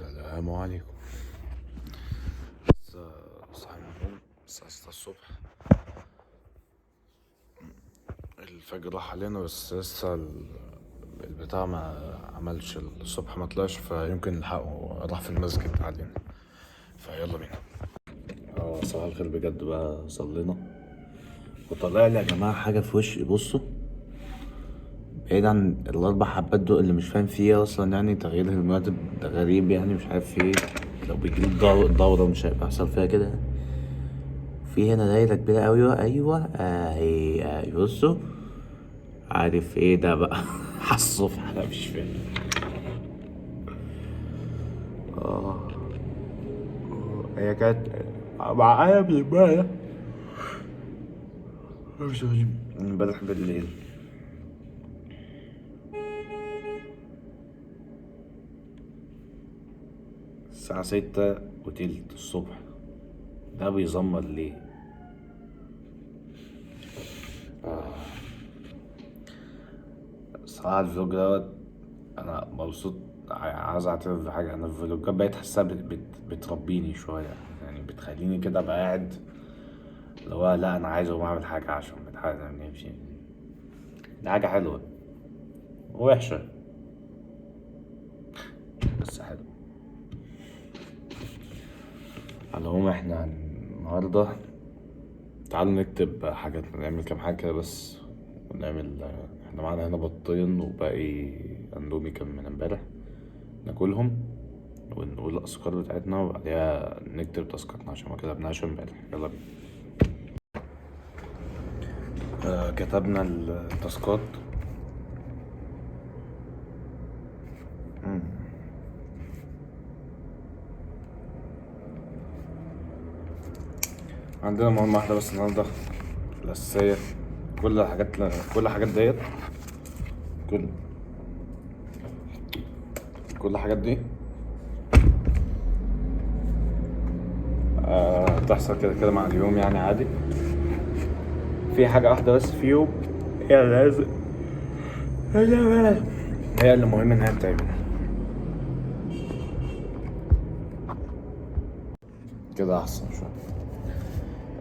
السلام عليكم. لسه صاحي من النوم الساعة 6 الصبح. الفجر راح علينا، بس لسه البتاع ما عملش الصبح، ما طلعش، فيمكن نلحقه، راح في المسجد علينا، فيلا بينا. صباح الخير بجد بقى. صلينا وطلع لي يا جماعة حاجة في وشي، بصوا، بعيد عن الأربع حبات دول اللي مش فاهم فيه أصلا، يعني تغيير الهرمونات ده غريب، يعني مش عارف فيه إيه. لو بيجيله الدورة مش هيبقى يحصل فيها كده. في هنا دايرة كبيرة أوي، أيوة أهي، أهي، بصوا، عارف إيه ده بقى؟ على الصبح أنا مش فاهم. هي كانت معايا من امبارح، امبارح بالليل. الساعة 6:20 الصبح. ده بيزمر ليه؟ الصراحة ال vlog دوت أنا مبسوط. عايز أعترف بحاجة، أنا الفلوجات بقيت أحسها بتربيني شوية، يعني بتخليني كده أبقى قاعد اللي هو لا أنا عايز أقوم أعمل حاجة عشان بتحقق نفسي. دي حاجة حلوة ووحشة بس حلوة. على العموم احنا النهاردة تعالوا نكتب حاجاتنا، نعمل كام حاجة كده بس، ونعمل احنا معانا هنا بطين وباقي اندومي كان من امبارح، ناكلهم ونقول الأذكار بتاعتنا وبعديها نكتب تاسكاتنا عشان ما كتبناش امبارح. يلا بينا. كتبنا التاسكات. عندنا مهمة واحدة بس النهاردة الأساسية، كل الحاجات، كل الحاجات ديت، كل الحاجات دي، تحصل كده كده مع اليوم، يعني عادي. في حاجة واحدة بس في يوم هي اللي لازم، هي اللي مهم إنها تتعمل كده أحسن شوية.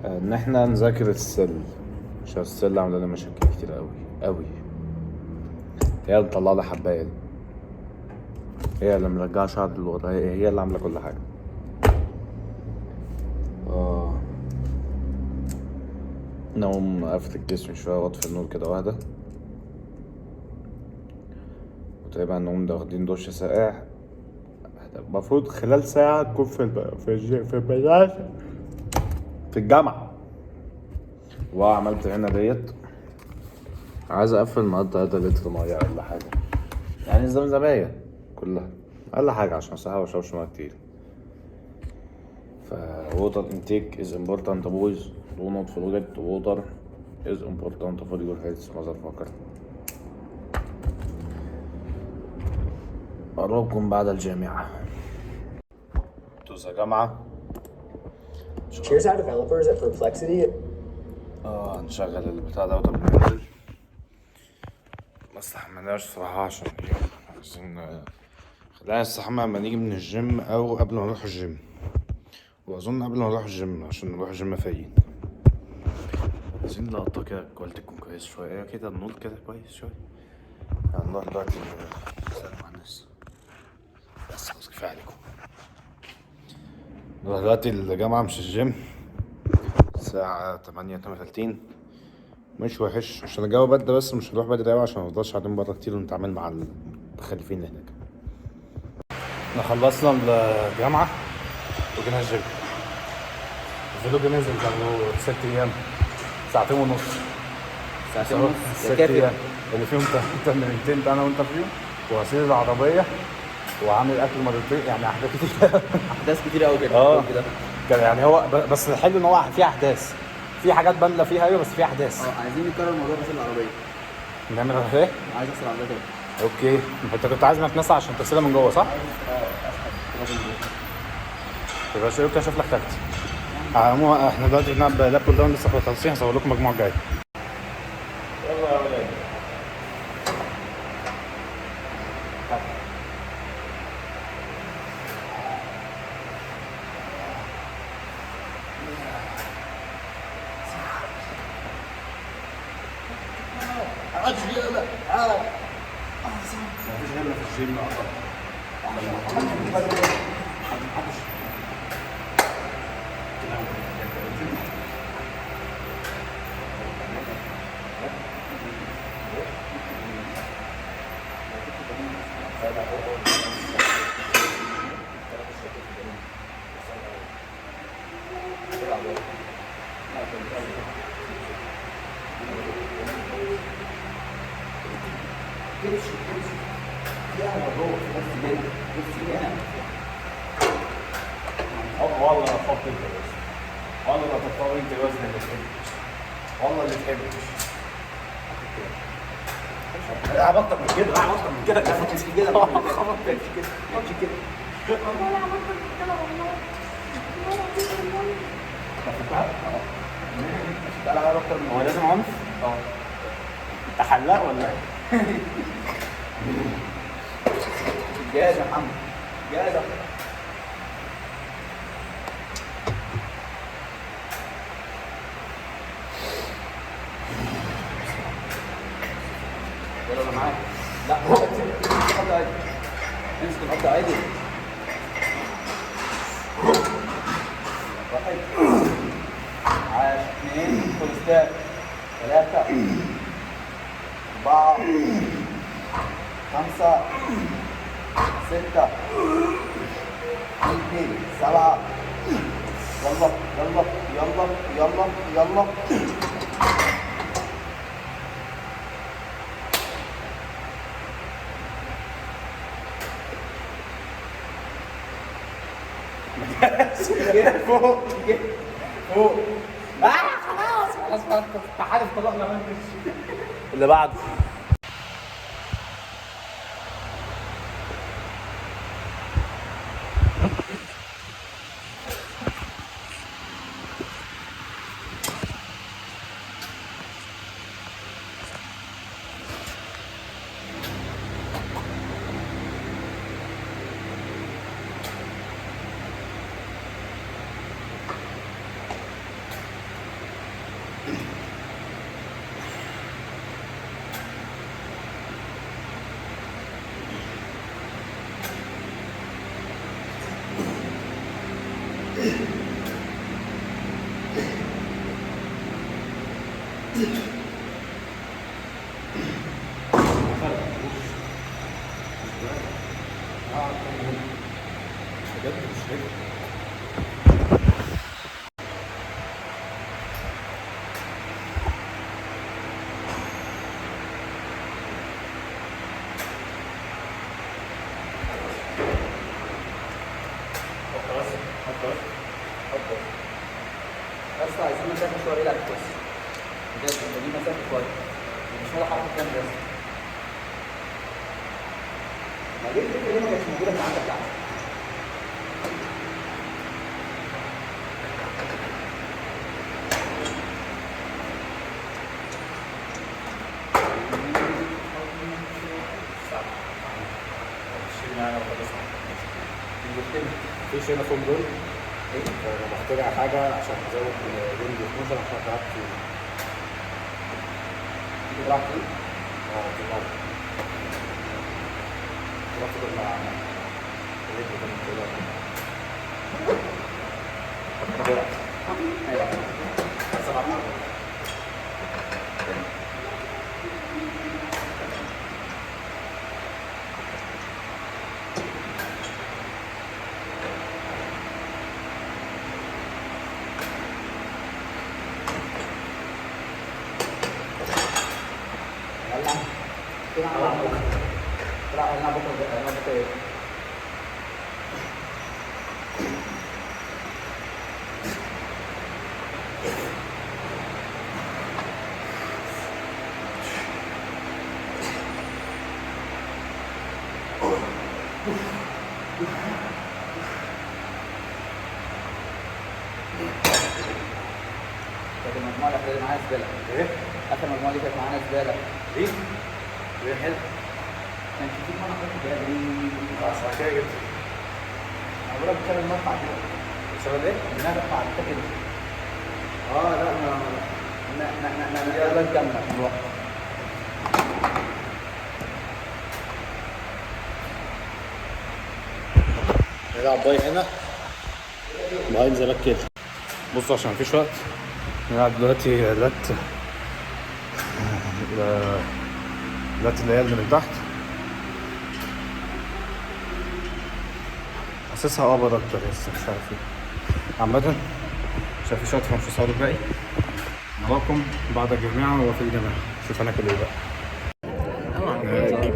إن إحنا نذاكر ال cell، عشان ال cell عاملة لنا مشاكل كتير أوي أوي. هي اللي مطلعة لي حباية دي، هي اللي مرجعة شعر لورا، هي اللي عاملة كل حاجة. نقوم أقفل الجسم شوية وأطفي النور كده واحدة، وتقريبا نقوم ده واخدين دش ساقع. المفروض خلال ساعة تكون في في المدرسة، في الجامعة. وعملت هنا ديت، عايز أقفل النهاردة 3 لتر مية ولا حاجة، يعني الزمزمية كلها أقل حاجة عشان صحة ومشربش مية كتير. ف water intake is important boys, do not forget water is important for your health motherfucker. أراكم بعد الجامعة. توزة جامعة. Here's how developers at Perplexity. نشغل البتاع ده وطب ما استحملناش صراحة، عشان إيه؟ عايزين، خلينا نستحمى لما نيجي من الجيم أو قبل ما نروح الجيم، وأظن قبل ما نروح الجيم عشان نروح الجيم فايقين. عايزين لقطة كده ال quality تكون كويس شوية، إيه كده النور كده كويس شوية. هنروح دلوقتي نسلم على الناس بس خلاص كفاية عليكم. نروح دلوقتي الجامعة مش الجيم، الساعة 8:38، مش وحش عشان الجو برد، بس مش هنروح بدري أوي عشان ما نفضلش قاعدين بره كتير ونتعامل مع المتخلفين اللي هناك. احنا خلصنا الجامعة وجينا الجيم. ال vlog نزل كانوا 6 أيام، ساعتين ونص. ساعتين ونص. ست أيام اللي فيهم تمرينتين أنا وأنت فيهم، وغسيل العربية، وعامل أكل مرتين، يعني أحداث كتير. أحداث كتير أوي كده. كده. كان يعني هو بس الحلو إن هو فيه أحداث، في حاجات باملة فيها، أيوة، بس في أحداث. عايزين نكرر الموضوع بس العربية. نعمل إيه؟ عايز أغسل العربية تاني. أوكي، أنت كنت عايز مكنسة عشان تغسلها من جوه صح؟ يبقى شو كده، أشوف لك تاكتي. على العموم إحنا دلوقتي بنلعب lat pull down، لسه خالصين، هصور لكم المجموعة الجاية. يلا يا ولاد. مفيش غيرنا في الجيم اصلا. والله لا تحط انت بس، والله لا تختار انت الوزن اللي تحبه، والله اللي تحبه. العب اكتر من كده، العب اكتر من كده، مش كده، مش كده، مش كده. والله عملت كده والله. تعالى اكتر من هو لازم عنف؟ اه. انت حلاق ولا ايه؟ جاهز يا محمد، جاهز يا محمد. يلا انا معاك. لا امسك القبضة عادي، امسك القبضة عادي. واحد، عاش، اثنين، full step، ثلاثة، أربعة، خمسة، ستة، اثنين، سبعة. يلا يلا يلا يلا يلا. فوق فوق. خلاص خلاص، عارف طلقنا منك. اللي بعده. بجد مش رجل. بس عايزين مسافة شوية بعيد عن الكرسي. بجد محتاجين مسافة شوية. مش ولا حركة جنب بس. ما ليه الفكرة دي ما كانتش موجودة في عندك تحت؟ مفيش هنا foam roll. انا بخترع حاجة عشان ازود range 12 عشان بلعب كتير. بتلعب كتير؟ اه بلعب. بلعب مع الرجل ده كده. ايوه. سبعة. يلا تلعب بكره، تلعب بكره، تلعب بكره ايه؟ كانت المجموعة الأخيرة اللي معانا زبالة. ايه؟ آخر مجموعة دي كانت معانا زبالة. ليه؟ ليه حلو؟ كانش في مرة حط بالي. عشان كده جبت. أنا بقول لك بسبب المرفع كده. بسبب ايه؟ إنها مع التاكل. اه لا ما ما ما ما ما ما كاملة من الوقت. نلعب bi هنا behind the back كده. بصوا عشان مفيش وقت نلعب دلوقتي lat lat اللي هي اللي من تحت، حاسسها upper اكتر بس مش عارف ايه. عامة عشان مفيش وقت فمش هصور الباقي. نراكم بعد الجامعة وفي الجامعة. شوف انا كل ايه بقى.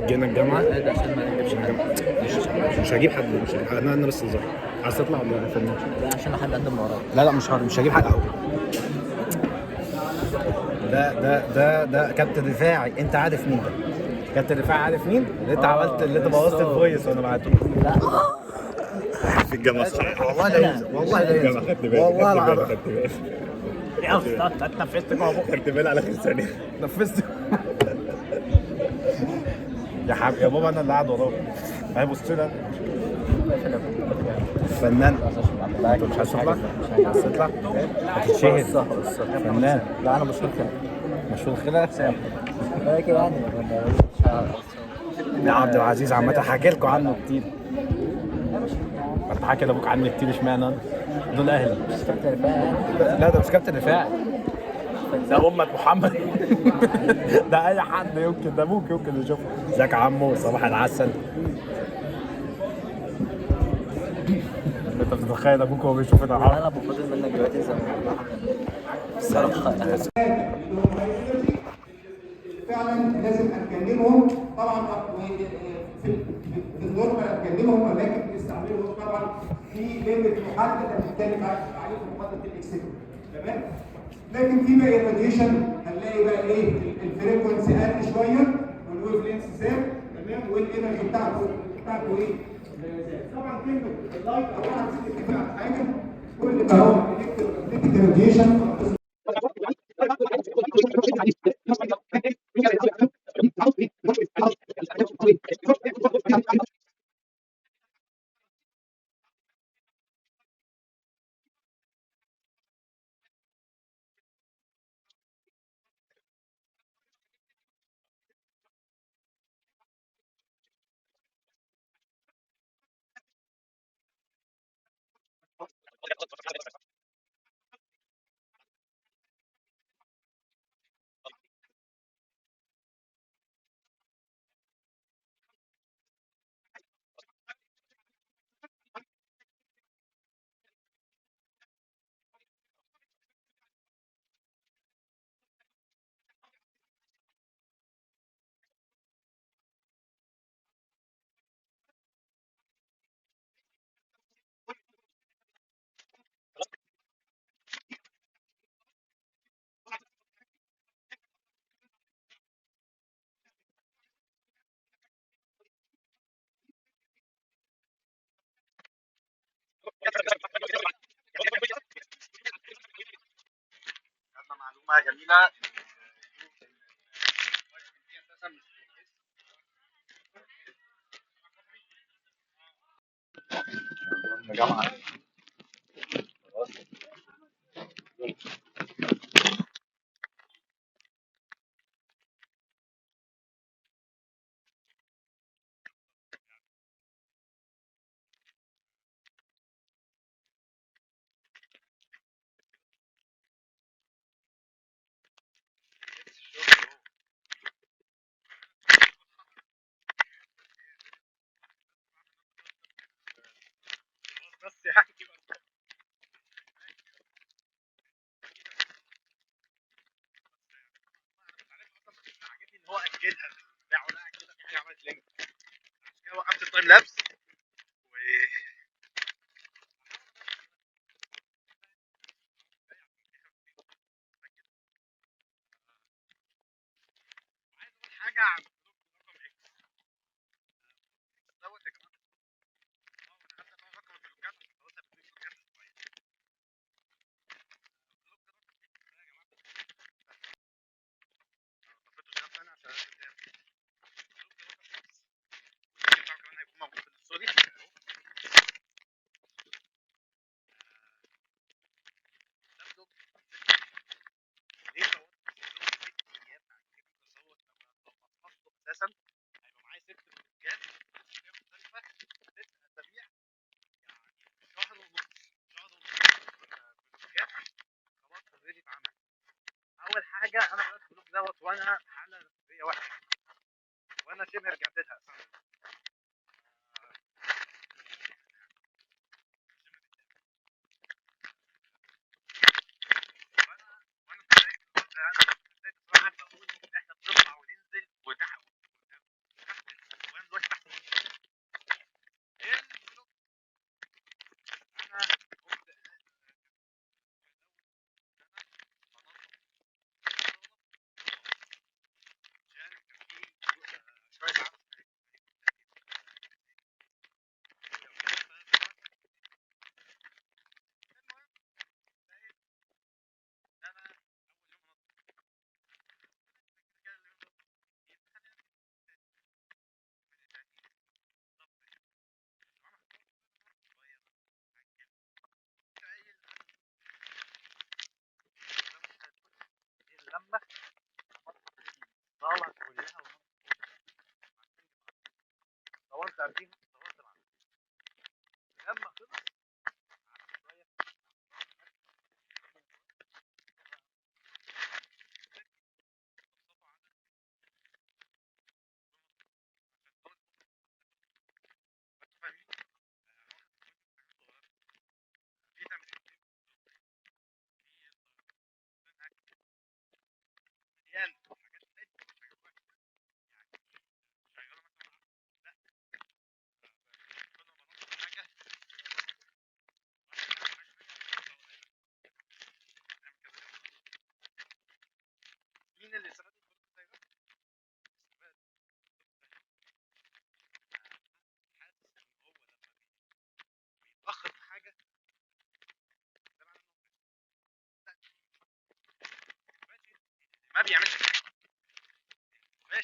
جينا الجامعة. عشان ما نجيبش حد. مش هجيب حد، مش هجيب حد. انا بس الظهر. عايز تطلع ولا يا فنان؟ لا عشان حد قدم وراك. لا لا مش هجيب حد اهو. ده كابتن رفاعي، انت عارف مين ده؟ كابتن رفاعي عارف مين؟ اللي انت عملت، اللي انت بوظت ال voice وانا بعته. لا في الجامعة صح؟ والله لا ينزل، والله لا ينزل، خدت بالي، والله خدت بالي، العظيم. خدت بالي. يا اسطى انت اتنفست جوه بقك. خدت بالي على اخر ثانية. نفست يا حبيبي يا بابا، انا اللي قاعد وراك. هيبص لي فنان. انت مش عايز تطلع؟ مش عايز تطلع؟ هتتشهر. فنان. لا انا مشهور كده. مشهور خلق. لكن يعني يا عبد العزيز عامة حكي لكم عنه كتير. ما انت حكي لابوك عني كتير، اشمعنى انا؟ دول اهلي. مش كابتن رفاعي يعني. لا ده مش كابتن رفاعي، ده أمة محمد. ده أي حد يمكن، ده أبوك يمكن يشوفه. ازيك يا عمو، صباح العسل. انت بتتخيل ابوك وهو بيشوف العرب؟ انا بفضل منك دلوقتي زي الصراحة. فعلا لازم اتجنبهم طبعا في ال normal اتجنبهم، ولكن بنستعملهم طبعا في limit محدد هنتكلم عليه في محاضرة ال X، تمام؟ لكن في باقي ال radiation هنلاقي بقى ايه؟ ال frequency قل شوية وال wavelength زاد، تمام؟ وال energy بتاعته ايه؟ زاد. طبعا كلمة ال light اولا عايزين نتفق على حاجة، كل ما هو electromagnetic radiation معلومة جميلة. جامعة. بس يعني عاجبني ان هو اجلها بتاع ولا اجلها، في حاجة عملت link عشان كده وقفت ال time lapse. و عايز اقول حاجة عن رقم X دوت يا جماعة. انا هبدا بقى رقم الفلوجات عشان خلاص هبتدي.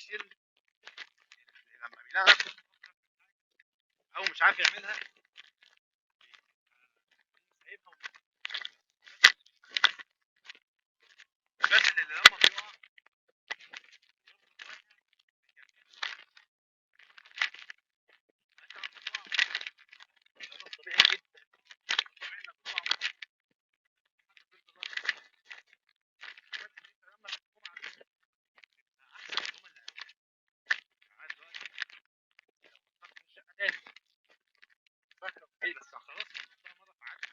الفاشل اللي لما بيلاقي نفسه او مش عارف يعملها سايبها. الفاشل اللي لما بيقع طبيعي جدا، طبيعي انك بتقع، بس انت لما بتقوم على احسن من هم اللي قبلك. انا دلوقتي لو فكرت في الشقة تاني فاكر بس خلاص مرة فعلت.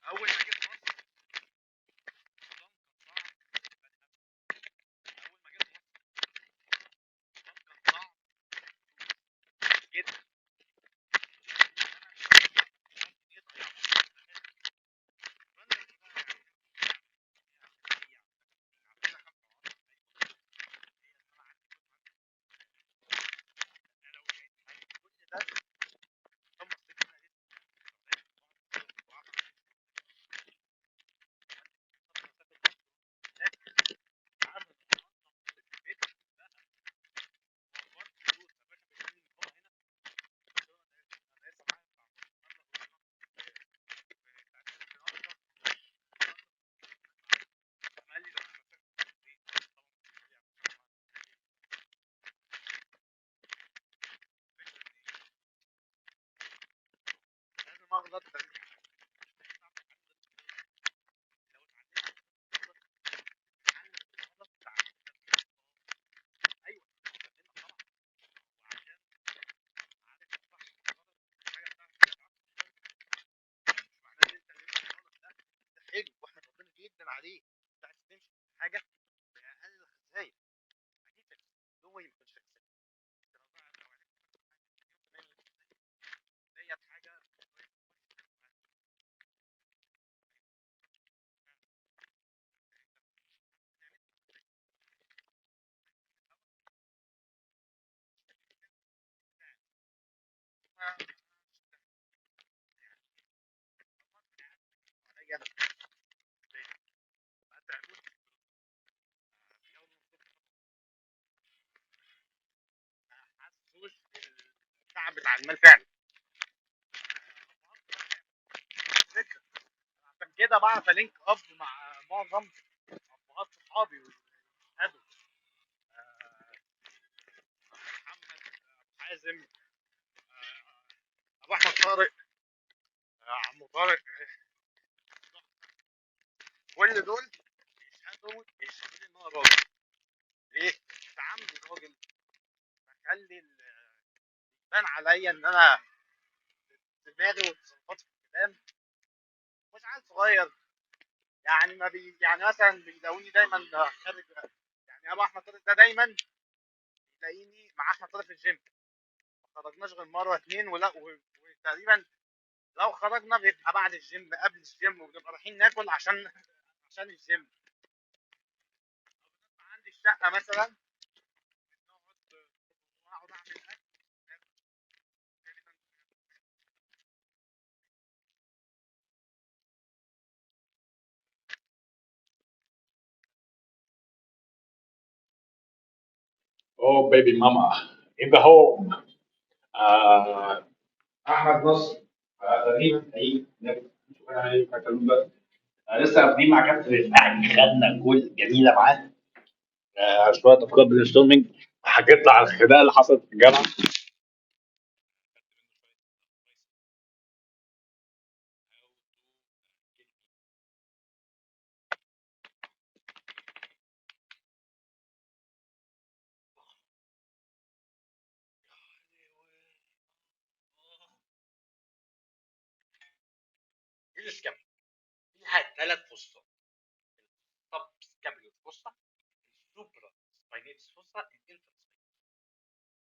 اول ما جيت مصر النظام كان صعب، اول ما جيت مصر النظام كان صعب جدا. اغلط، ايوه طبعا، وعشان عارف الصح حاجة بتاعتك مش معناه ان انت اللي غلط. ده حلو واحنا ربنا جدا عليه. انت عايز تمشي في حاجة باقل الخسائر، اكيد هو ما يكونش خسائر. ديت حاجة التعب بتاع المال فعلا. عشان كده بعرف ا link up مع معظم ابهات صحابي واشهدوا محمد، ابو حازم، ابو احمد طارق، عمو طارق، كل دول يشهدوا لي ان انا راجل. ليه؟ تعاملي راجل، بخلي يبان عليا ان انا دماغي وتصرفاتي في الكلام مش عيل صغير. يعني ما بي يعني مثلا بيلاقوني دايما خارج، يعني ابو احمد طارق ده دايما يلاقيني مع احمد طارق في الجيم، ما خرجناش غير مرة اتنين ولا، وتقريبا لو خرجنا بيبقى بعد الجيم قبل الجيم، وبنبقى رايحين ناكل عشان الجيم. عندي الشقة مثلا نقعد واقعد اعمل اكل. Oh baby mama in the home. احمد نصر تقريبا لسه قاعدين مع كابتن رفاعي، خدنا جول جميلة معاه، شوية افكار brainstorming، حكيت له على الخناقة اللي حصلت في الجامعة. دي ال scapula فيها 3 fossa، ال subscapular fossa، ال supraspinatus fossa، ال infraspinatus.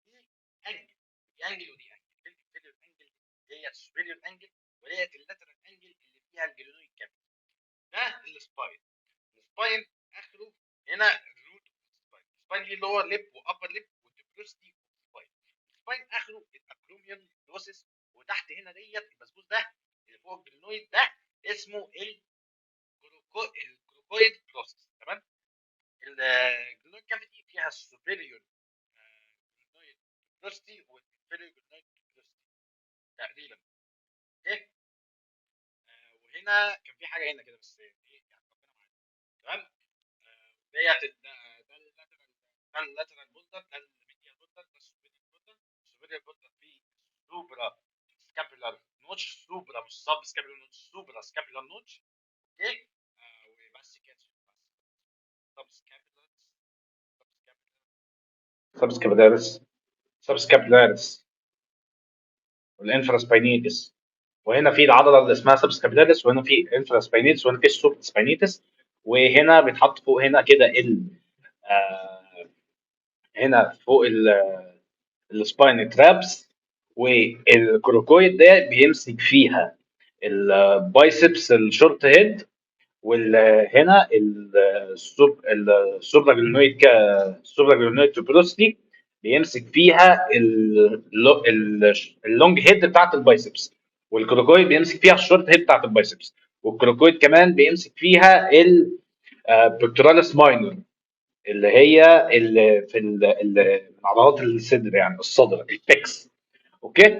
دي angle، دي angle، ودي angle. دي ال inferior angle، ديت ال superior angle، وديت ال lateral angle اللي فيها ال glenoid cavity. ده ال spine. ال spine اخره هنا ال root of ال spine. ال spine ليه lower lip و upper lip و tuberosity of spine. ال spine اخره ال acromion process، وتحت هنا ديت البسبوس ده اللي فوق ال glenoid ده اسمه ال coracoid process. tuberosity وال inferior glenoid tuberosity تقريبا. okay، وهنا كان في حاجة هنا كده بس ايه يعني ربنا معانا. تمام. ديت ده ال lateral، ده ال lateral border، ده ال medial border، ده ال superior border. ال superior border فيه suprascapular notch، supra مش subscapular notch، suprascapular notch. okay، وبس كده. بس subscapularis، subscapularis وال infraspinatus. وهنا في العضلة اللي اسمها subscapularis، وهنا في infraspinatus، وهنا في ال supraspinatus، وهنا بيتحط فوق هنا كده ال آه هنا فوق ال spine traps. وال coracoid ده بيمسك فيها ال biceps ال short head، وهنا ال supraglenoid، ال supraglenoid tuberosity بيمسك فيها ال long head بتاعت ال biceps، وال coracoid بيمسك فيها ال short head بتاعت ال biceps، وال coracoid كمان بيمسك فيها ال pectoralis minor اللي هي اللي في من عضلات الصدر، يعني الصدر ال pecs. okay،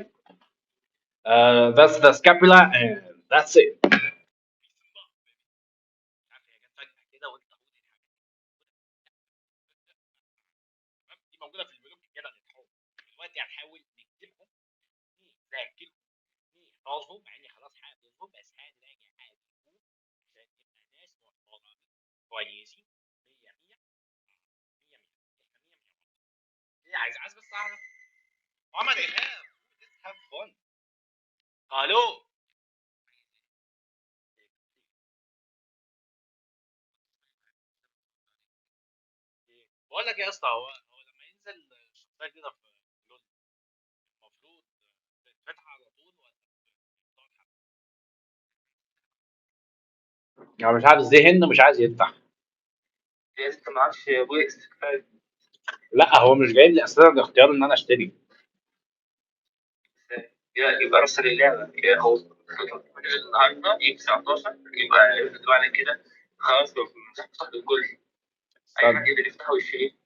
that's the scapula and that's it. كده وانت دي موجودة في البلوك كده للحوم. دلوقتي هنحاول نكتبهم، نذاكرهم، نحفظهم، مع اني خلاص حافظهم، بس هنراجع عليهم عشان نبقى ناس محترمين كويسين 100 100 100 100 احنا 100 100. ايه عايز بس اعرف عمر ايهاب let's have fun. الو، بقول لك يا اسطى، هو لما ينزل شخصية جديدة في LoL المفروض تتفتح على طول ولا بتقعد حبه؟ يعني مش عارف ذهن مش عايز يفتح. لسه ما اعرفش بويس. لا هو مش جايب لي اساسا الاختيار ان انا اشتري. يبقى رسل اللعبة هو النهارده يجي 19، يبقى بعد كده خلاص مفتوح للكل، اي حد يقدر يفتحه ويشتريه.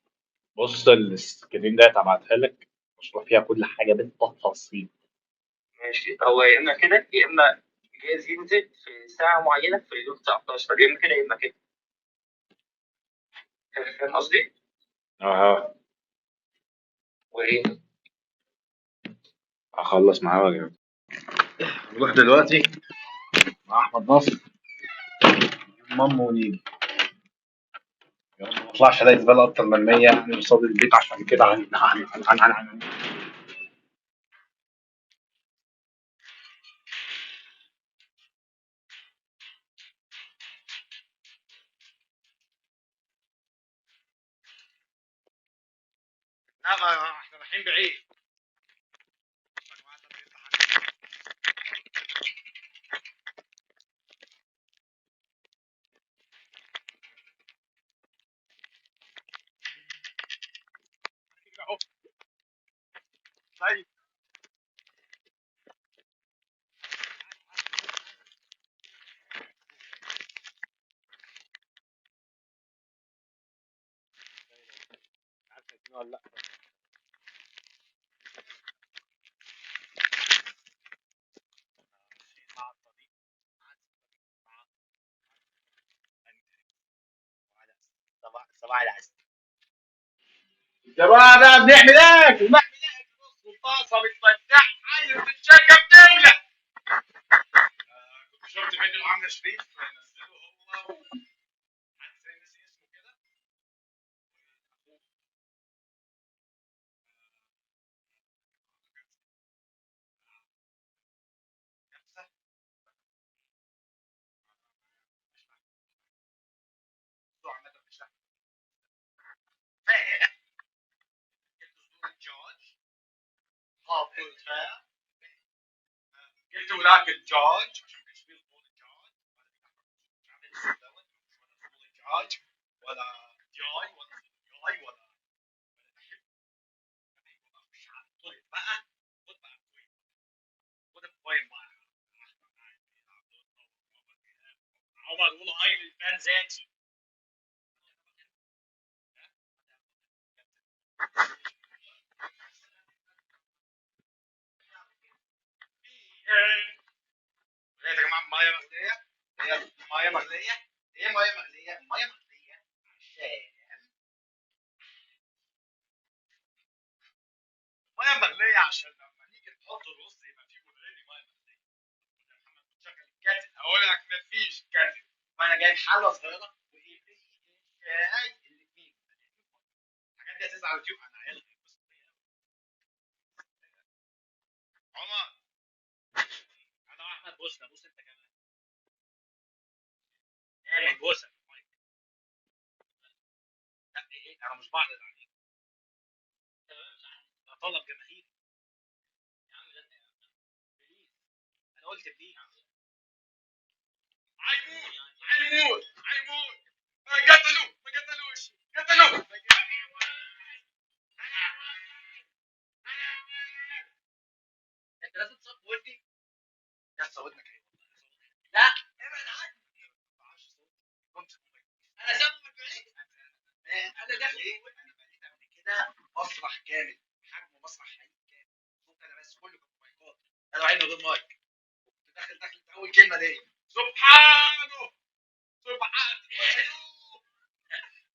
بص ال screen ده هبعتها لك مشروح فيها كل حاجة بالتفاصيل. ماشي، هو يا اما كده يا اما جايز ينزل في ساعة معينة في اليوم 19، يا اما كده يا اما كده. فاهم قصدي؟ اه وايه؟ هخلص معاه واجي. نروح دلوقتي مع احمد نصر مام ونيجي. يا رب ما اطلعش الاقي زبالة اكتر من 100 يعني قصاد البيت، عشان كده عن عن عن عن عن. لا ما احنا رايحين بعيد يا جماعة. ده بيفتح اهو. طيب عارف ولا لا؟ مع الطريق مع صباح العسل. جماعة بقى بنعمل ايه؟ بنعمل ايه؟ الطاسة بتفتح حي الشركة بتولع. كنت شفت فيديو لعمرو شريف نزله هو وحد زي نسي اسمه كده، كبسة عامة مش لحمة. جبت صدور الدجاج حاططها، جبت وراك الدجاج عشان ما كانش فيه صدور الدجاج، مش عامل الصوت دوت، ولا صدور الدجاج ولا دياي ولا صدور دياي ولا بحب. اخش على الطريق بقى، خد بقى الكوين، خد الكوين بقى. عمر قول هاي للفان ذاتي. مغليه. ايه مية مغليه؟ مية مغليه عشان مية مغليه، عشان لما نيجي نحط الرز يبقى فيه already مية مغليه. يا محمد شغل ال kettle، اقول لك مفيش kettle، فانا جايب حله صغيرة وايه شاي الاثنين. الحاجات دي هتنزل على اليوتيوب. انا عيال عمر، انا واحمد بوسنا، بوس انت كمان، اعمل بوسه. لا ايه، انا مش بعرض عليك، ده طلب جماهيري يا عم. لا يا عم please، انا قلت please. هيموت هيموت هيموت، قتلوه ما قتلوش، قتلوه. انت لازم تصب ودني يا اسطى، ودنك ايه؟ لا ابعد عني، ما بعرفش صوت. كنت انا سامع من بعيد، انا داخل ايه، انا بقيت قبل كده مسرح كامل، حجم مسرح حقيقي كامل، صوت انا بس، كله كان مايكات، انا وعيد من غير مايك. كنت داخل داخل اول كلمة ليه سبحانه سبحانه.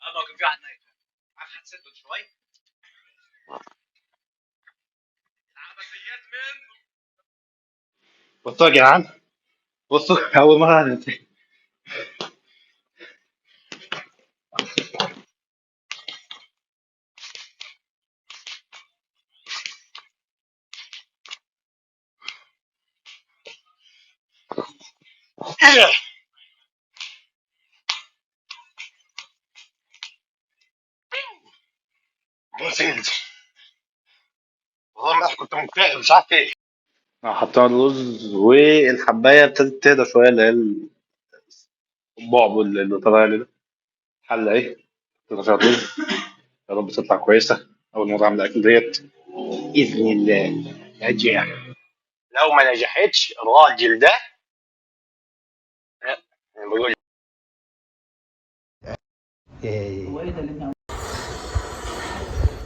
اما كان في واحد نايم، عارف حد سد شوية العبثيات منه. بصوا يا جدعان، بصوا اول مرة هننتهي. بص والله امبارح كنت مكتئب مش عارف ايه. حطينا الرز والحبايه ابتدت تهدى شوية، اللي هي البعبع اللي طالع لي ده. حله اهي حطينا فيها الرز، يا رب تطلع كويسة. اول مرة اعمل الاكل ديت باذن الله نجاح. لو ما نجحتش الراجل ده، لا، انا بقول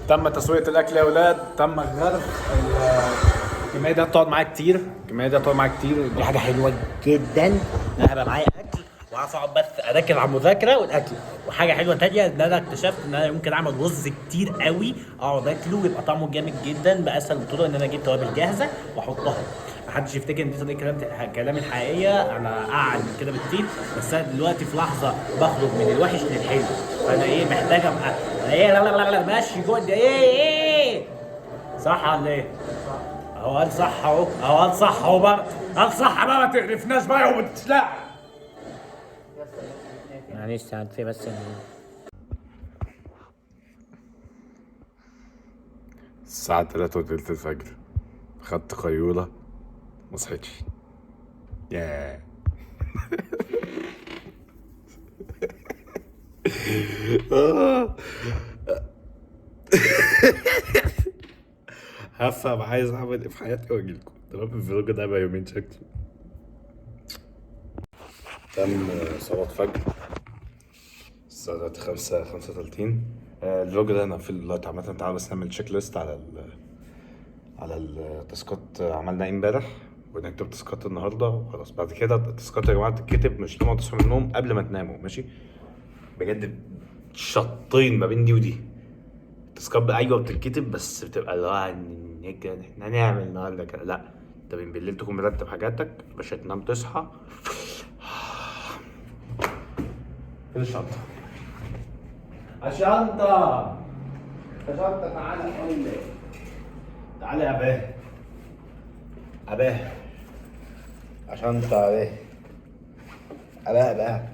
تم تسوية الأكل يا أولاد، تم الغرف. الكمية دي هتقعد معايا كتير، الكمية دي هتقعد معايا كتير. دي حاجة حلوة جدا ان انا هبقى معايا اكل واعرف اقعد بس اركز على المذاكرة والاكل. وحاجه حلوة تانية ان انا اكتشفت ان انا ممكن اعمل رز كتير قوي اقعد اكله ويبقى طعمه جامد جدا باسهل طرق، ان انا اجيب توابل جاهزة واحطها. محدش يفتكر ان دي طريقه كلام الحقيقية، انا اعلى من كده بكتير، بس انا دلوقتي في لحظة بخرج من الوحش للحلو، فانا ايه محتاج ابقى ايه؟ لا لا لا لا ماشي جود ايه ايه صح ولا ايه؟ اهو قال صح اهو، اهو قال صح اهو بقى، قال صح بقى، ما تقرفناش بقى وبتشلع. معلش عاد في بس الساعة 3:20 الفجر، خدت قيلولة ما صحيتش. ياه هفهم عايز اعمل ايه في حياتي واجيلكم. تمام، ال vlog ده هيبقى يومين شكله. تم صلاة فجر الساعة دلوقتي 5:35. ال vlog ده هنقفله دلوقتي عامة. تعالوا بس نعمل checklist على التاسكات عملنا ايه امبارح، ونكتب تاسكات النهارده وخلاص. بعد كده التاسكات يا جماعة تتكتب مش لما تصحوا من النوم، قبل ما تناموا، ماشي؟ بجد شطين ما بين دي ودي. التاسكات بقى ايوه بتتكتب، بس بتبقى اللي هو احنا هنعمل النهارده كده. لا، انت من بالليل تكون مرتب حاجاتك باش تنام تصحى. فين الشنطة؟ الشنطة الشنطة، تعالى قول لي، تعالى يا باه أباه عشان أباه أباه أباه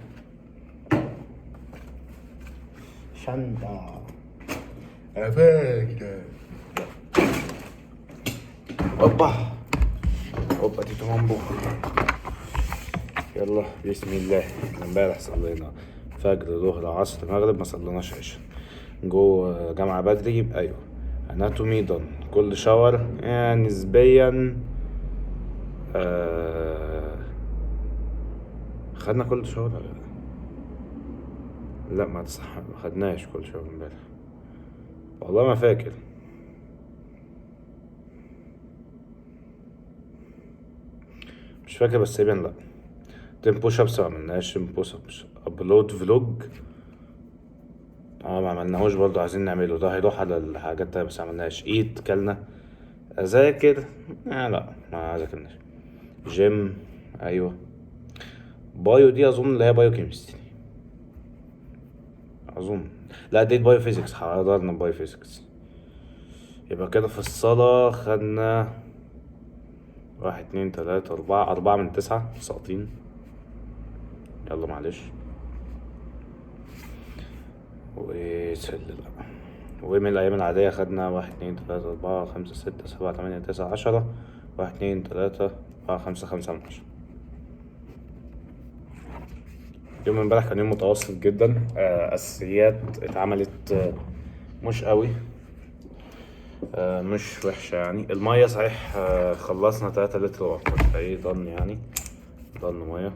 شنطة أباه كده. أوبا أوبا تيتو مامبو. يلا بسم الله. احنا امبارح صلينا فجر ظهر عصر مغرب، ما صليناش عشاء. جوه جامعة بدري يبقى ايوه anatomy done، cold shower يعني نسبيا. خدنا cold shower ولا لا؟ لا ما تصح، ما خدناش cold shower امبارح، والله ما فاكر. مش فاكر بس تقريبا لا. 10 push ups ما عملناش 10 push ups. upload vlog ما عملناهوش برضو، عايزين نعمله، ده هيروح على الحاجات التانية بس ما عملناش. eat كلنا، اذاكر لا ما ذاكرناش. جيم ايوه. bio دي اظن اللي هي biochemistry اظن، لا دي biophysics، حضرنا biophysics. يبقى كده في الصلاة خدنا 1 2 3 4، 4 من 9 ساقطين، يلا معلش. وسل لا. ومن الأيام العادية خدنا 1 2 3 4 5 6 7 8 9 10، 1 2 3 4 5، 5 من 10. يوم امبارح كان يوم متوسط جدا، أساسيات اتعملت مش قوي، مش وحشة يعني. المية صحيح خلصنا 3 لتر واكتر، فايه ضن يعني، ضن مية.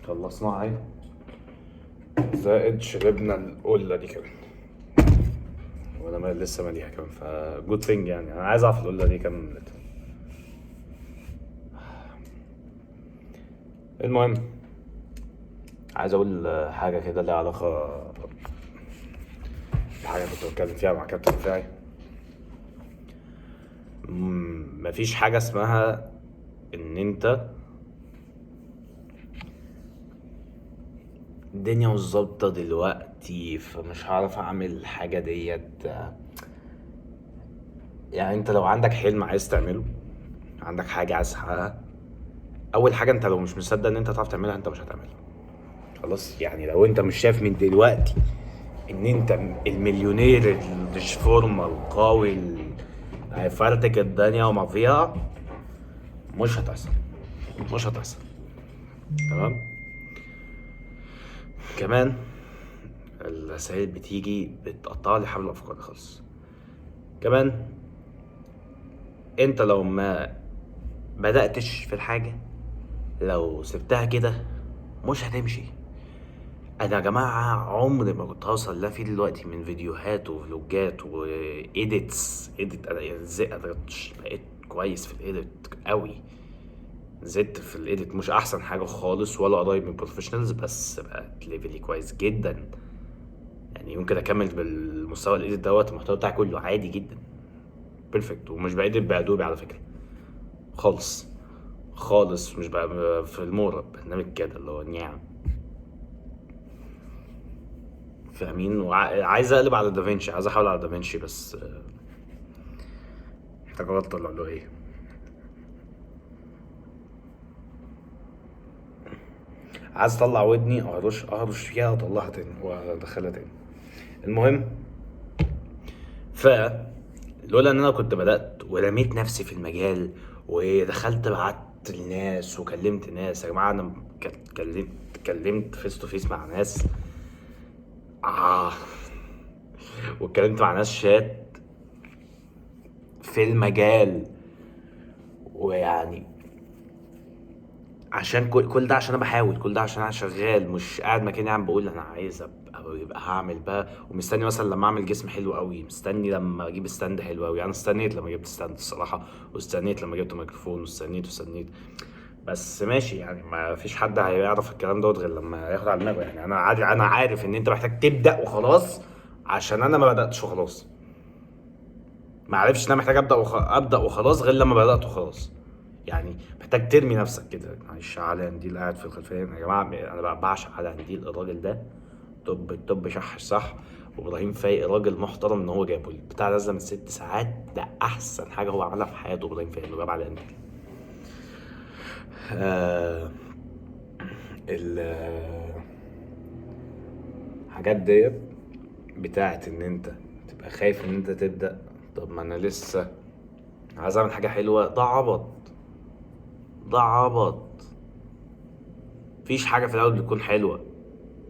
خلصناها اهي، زائد شربنا القلة دي كمان، وانا ما لسه ماليها كمان، ف good thing يعني. انا عايز اعرف القلة دي كام لتر. المهم عايز اقول حاجة كده ليها علاقة بحاجة كنت بتكلم فيها مع كابتن بتاعي. مفيش حاجة اسمها ان انت الدنيا مش ظابطة دلوقتي فمش هعرف اعمل الحاجة ديت. يعني انت لو عندك حلم عايز تعمله، عندك حاجة عايز تحققها، اول حاجة انت لو مش مصدق ان انت تعرف تعملها انت مش هتعملها خلاص. يعني لو انت مش شايف من دلوقتي ان انت المليونير الفورمة القوي اللي هيفرتك الدنيا وما فيها، مش هتحصل، مش هتحصل. تمام. كمان الرسائل بتيجي بتقطع لي حبل الافكار خالص. كمان انت لو ما بدأتش في الحاجة، لو سبتها كده مش هتمشي. انا يا جماعة عمري ما كنت هوصل لا في دلوقتي من فيديوهات وفلوجات و edits. edit انا ازاي بقيت كويس في ال edit قوي، زدت في ال edit، مش احسن حاجة خالص ولا قريب من professionals، بس بقت level ي كويس جدا. يعني يمكن اكمل بالمستوى ال edit دوت، المحتوى بتاعي كله عادي جدا perfect. ومش ب edit ب Adobe على فكرة خالص خالص، مش بقى في المورا برنامج كده اللي هو نعم، فاهمين. وعايز اقلب على دافنشي، عايز احاول على دافنشي، بس محتاج ابطل ولا ايه. عايز اطلع ودني اهرش فيها واطلعها تاني وادخلها تاني. المهم ف لولا ان انا كنت بدات ورميت نفسي في المجال ودخلت بعت لناس وكلمت ناس، يا جماعة انا اتكلمت face to face مع ناس، واتكلمت مع ناس شات في المجال، ويعني عشان كل ده عشان انا بحاول، كل ده عشان انا شغال، مش قاعد مكاني عم بقول انا عايز ابقى يبقى هعمل بقى، ومستني مثلا لما اعمل جسم حلو قوي، مستني لما اجيب stand حلو قوي. انا استنيت لما جبت stand الصراحة، واستنيت لما جبت ميكروفون، واستنيت، بس ماشي يعني ما فيش حد هيعرف الكلام دوت غير لما ياخد على دماغه. يعني انا عادي، انا عارف ان انت محتاج تبدا وخلاص، عشان انا ما بداتش وخلاص، ما عرفش ان انا محتاج ابدا وخلاص غير لما بدات وخلاص. يعني محتاج ترمي نفسك كده. معلش علي قنديل قاعد في الخلفية يا جماعة، انا بعشق علي قنديل، الراجل ده top ال top، شح صح. وابراهيم فايق راجل محترم ان هو جابه البتاع نازله من 6 ساعات، ده احسن حاجة هو عملها في حياته ابراهيم فايق، انه جاب علي قنديل. الحاجات ديت بتاعت ان انت تبقى خايف ان انت تبدا، طب ما انا لسه عايز اعمل حاجة حلوة، ده عبط، ده عبط. مفيش حاجة في الاول بتكون حلوة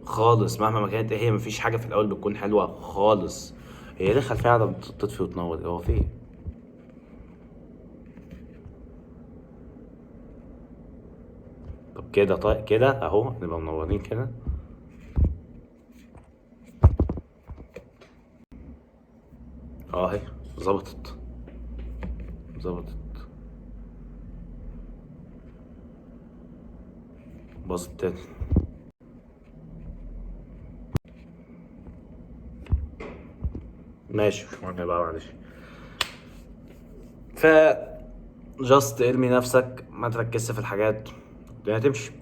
خالص مهما ما كانت ايه هي، مفيش حاجة في الاول بتكون حلوة خالص. هي ليه الخلفية قاعدة بتطفي وتنور؟ هو في ايه؟ طب كده، طيب كده اهو نبقى منورين كده. اهي ظبطت. ظبطت. باظت تاني. ماشي، مش مهم بقى، معلش. ف just ارمي نفسك، ما تركزش في الحاجات، الدنيا هتمشي.